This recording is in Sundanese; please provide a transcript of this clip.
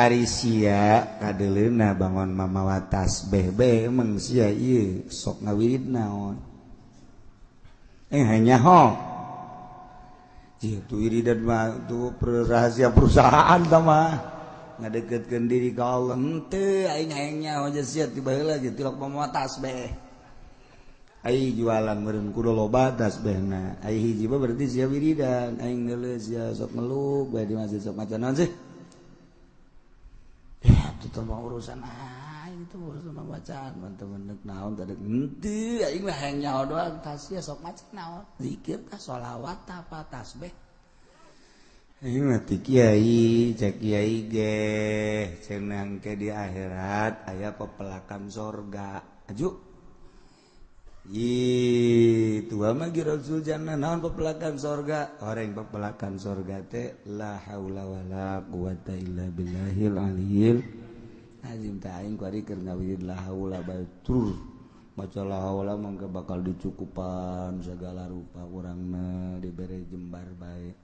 Ari sia kadeleuna bangun mamawa tasbeh be emang sia ieu sok ngawirid naon? Eh, hanya ho. Itu wiridan mah tuh rahasia perusahaan mah ngadeketkeun diri ka Allah. Henteu, aing hayang nyaho sia ti baheula ge tilok mamawa tasbeh. Ai jualan meureun kudu loba tasbehna. Ai hiji mah berarti sia wiridan. Aing neuleuh sia sok meluk bae di masjid, sok maca naon sih? Ya, itu mah urusan aing, itu urusan bacaan teman-teman naon tadi. Henteu, aing mah hayang nyaho doang tah sia sok maca naon, zikir tah, sholawat tah, apa tasbih. Aing mah ti kiai, cek kiai ge cenah ke di akhirat aya pepelakan sorga aju. Ih, tua mah Rasul jannah. Naon pepelakan sorga? Orang pepelakan sorga teh la haula wala quwata illa billahil aliyil azim. Tah, aing kuari keur ngawirid la haula bae tur maca la haula mangka bakal dicukupan segala rupa, urangna dibere jembar bae.